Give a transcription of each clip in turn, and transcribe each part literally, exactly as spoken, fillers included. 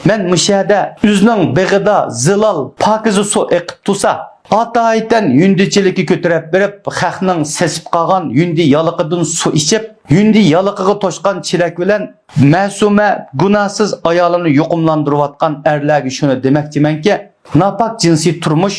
مەن مۇشۇ يەردە ئۆزىنىڭ بېغىدا زىلال، پاكىزە سۇ ئېقىپ تۇرسا، ئاتايىتەن يۇندىچىلىكى كۆتۈرەپ بېرىپ، خەقنىڭ سېسىپ قالغان يۇندى يالىقىدىن سۇ ئىچىپ، يۇندى يالىقىغا توشقان چېلەك بىلەن مەسۇمە، گۇناھسىز ئايالىنى يۇقۇملاندۇرۇۋاتقان ئەرلەرگە شۇنى دېمەكچىمەنكى، ناپاك جىنسىي تۇرمۇش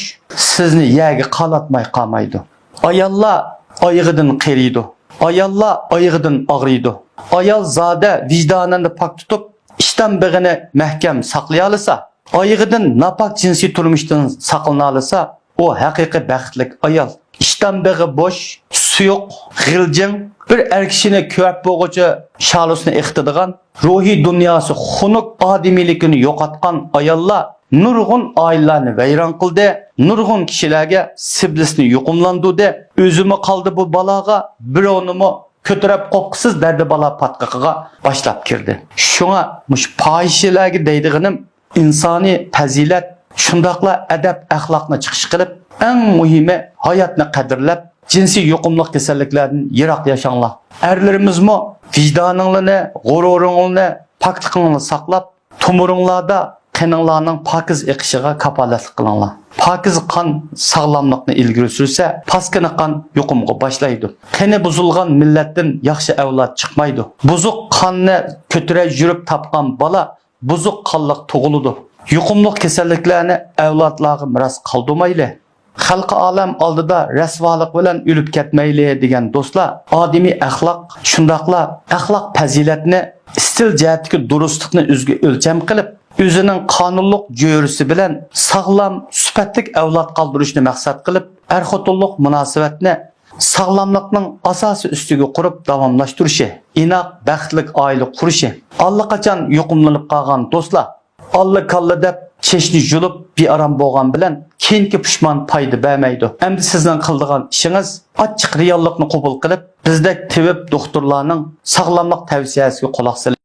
سىزنى يەرگە قالاتماي قالمايدۇ. ئاياللار ئايىغىدىن قېرىيدۇ. ئاياللار ئايىغىدىن ئاغرىيدۇ. ئايال زادە ۋىجدانىنى پاك تۇتۇپ، ئىشتان بېغىنى مەھكەم ساقلىيالىسا، ئايىغىدىن ناپاك جىنسىي تۇرمۇشتىن ساقلىنالىسا، ئۇ ھەقىقىي بەختلىك ئايال. ئىشتان بېغى بوش، سۇيۇق، غىلجىڭ بىر ئەر كىشىنى كۆرۈپ بولغۇچە شالىسىنى ئېقىتىدىغان، روھىي دۇنياسى خۇنۇك، ئادىمىيلىكىنى يوقاتقان ئاياللار نۇرغۇن ئائىلىلەرنى ۋەيران قىلدى، نۇرغۇن كىشىلەرگە سىبلىسىنى يۇقۇملاندۇردى. ئۆزىمۇ قالدى بۇ بالاغا، بىراۋنىمۇ كۆتۈرەپ قوپقۇسىز دەردى بالا پاتقىقىغا باشلاپ كىردى. شۇڭا مۇشۇ پاھىشىلەرگە دەيدىغىنىم، ئىنسانىي پەزىلەت، شۇنداقلا ئەدەپ-ئەخلاقنى چىقىش قىلىپ، ئەڭ مۇھىمى ھاياتنى قەدىرلەپ، جىنسىي يۇقۇملۇق كېسەللىكلەردىن يىراق ياشاڭلار. ئەرلىرىمىزمۇ ۋىجدانىڭلارنى، غۇرۇرۇڭلارنى، پاكلىقىڭلارنى ساقلاپ، تومۇرۇڭلاردا قېنىڭلارنىڭ پاكىز ئېقىشىغا كاپالەتلىك قىلىڭلار. پاكىز قان ساغلاملىقنى ئىلگىرى سۈرسە، پاسكىنا قان يۇقۇمغا باشلايدۇ. قېنى بۇزۇلغان مىللەتتىن ياخشى ئەۋلاد چىقمايدۇ. بۇزۇق قاننى كۆتۈرە يۈرۈپ تاپقان بالا بۇزۇق قانلىق تۇغۇلىدۇ. يۇقۇملۇق كېسەللىكلەرنى ئەۋلادلارغا مىراس قالدۇرمايلى. خەلقى ئالەم ئالدىدا رەسۋالىق بىلەن ئۆلۈپ كەتمەيلى دېگەن دوستلار، ئادىمىي ئەخلاق، شۇنداقلا ئەخلاق پەزىلەتنى، ئىستىل جەھەتتىكى دۇرۇسلۇقنى ئۆزىگە ئۆلچەم قىلىپ، ئۆزىنىڭ قانۇنلۇق جۆرىسى بىلەن ساغلام، سۈپەتلىك ئەۋلاد قالدۇرۇشنى مەقسەت قىلىپ، ئەر-خوتۇنلۇق مۇناسىۋەتنى ساغلاملىقنىڭ ئاساسى ئۈستىگە قۇرۇپ داۋاملاشتۇرۇشى، ئىناق، بەختلىك ئائىلە قۇرۇشى. ئاللىقاچان يۇقۇملىنىپ قالغان دوستلار، ئاللا كاللا دەپ چېچىنى يۇلۇپ بىئارام بولغان بىلەن كېيىنكى پۇشمان پايدا بەرمەيدۇ. ئەمدى سىزنىڭ قىلىدىغان ئىشىڭىز ئاچچىق رېئاللىقنى قوبۇل قىلىپ، بىزدەك تېۋىپ دوختۇرلارنىڭ ساغلاملىق تەۋسىيەسىگە قۇلاق سېلىش.